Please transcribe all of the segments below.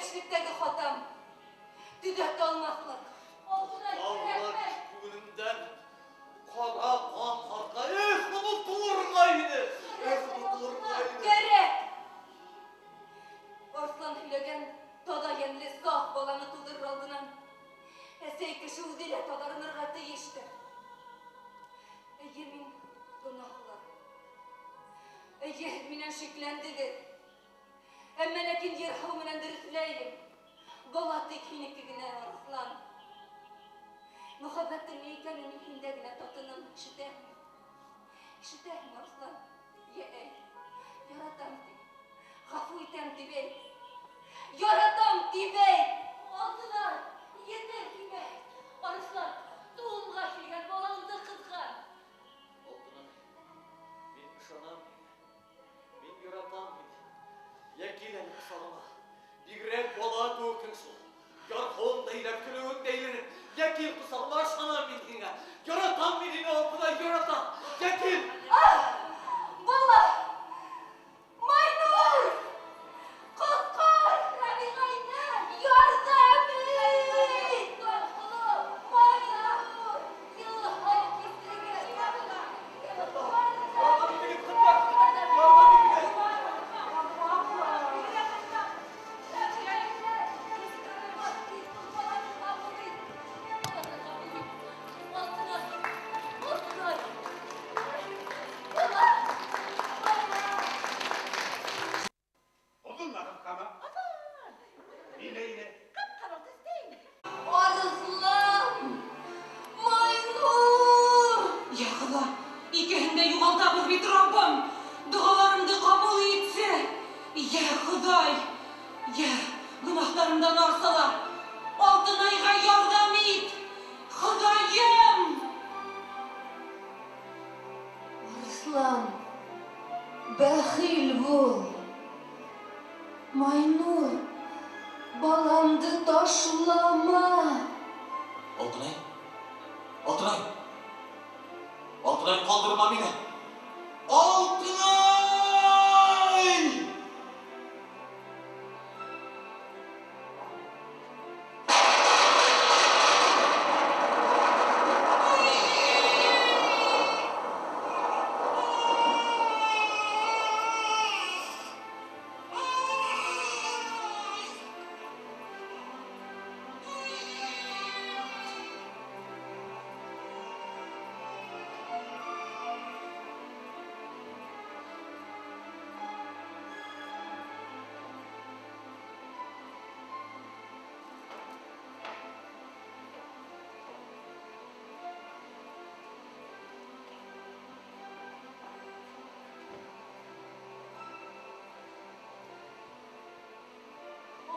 Йәшлектәге хатам. Төҙәтә алмаҫлыҡ. Алтынай, Аллар кәрәкмәй. күңелемдән ҡара ҡан ҡарта. Эх, онотолорға ине. Эх, онотолорға ине. Кәрәк! Арыҫлан һөйләгән таҙа йәнле саф баланы тыуҙырыр алдынан әсәй кеше үҙе лә таҙарынырға тейештер. Эйе, мин гонаһлы. Эйе, һеҙ минән шикләндегеҙ. Әммә ләкин ер-һыу менән дөрөҫләйем. Бала тик һинеке генә, Арыҫлан. Мөхәббәттең ни икәнен мин һиндә генә татыным, ишетәһеңме? Ишетәһеңме, Арыҫлан? Йә, әйт. Яратам тип. Ғәфү итәм тип әйт. Яратам тип әйт. Алтынай, етер һиңә. Арыҫлан, тыуымға килгән балаңды ҡыҙған. Алтынай, мин ышанам һиңә. Мин яратам һине. Йә кил әле ҡосағыма. Бигерәк бала кеүекһең шул. Ярһыуың да иләп, көлөүең дә әйләнеп. Йә кил ҡосағыма, ышанам мин һиңә. Яратам мин һине, Алтынай, яратам. Йә кил. Ах, бала! Майнур! Ҡотҡар! Рәбиғә инәй! Ярҙам ит! Майнур! Ярҙам итегеҙ, ҡыҙҙар! Ярҙам итегеҙ! Оҙонмы, ҡыҫҡамы? Ниндәй ине? Ҡып-ҡыҙыл төҫтә ине. Арыҫлан! Майнур! Йә Хоҙа, икеһен дә юғалтабыҙ бит, Раббым! Доғаларымды ҡабул итсе! Йә Хоҙай! Йә, гонаһтарымдан арсала! Алтынайға ярҙам ит! Хоҙайым! Арыҫлан, бәхил бул. Майнур, баламды ташлама. Алтынай! Алтынай! Алтынай, ҡалдырма мине! Алтынай!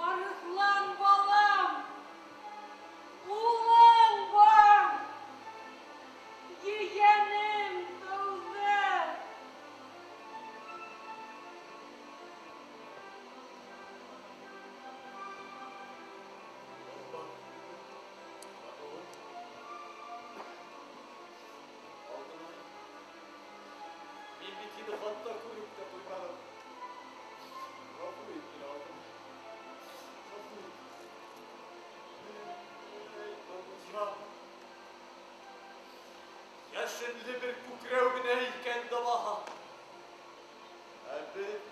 Арыҫлан балам! Улың бар! Ейәнем тыуҙы! Улым бар. Улым. Алтынай. Мин бит һине хатта күреп тә ҡуйманым. Ғәфү ит мине, Алтынай. Ғәфү ит. Эй, донъя. Йәшенле бер күкрәү генә икән дә баһа. Ә беҙ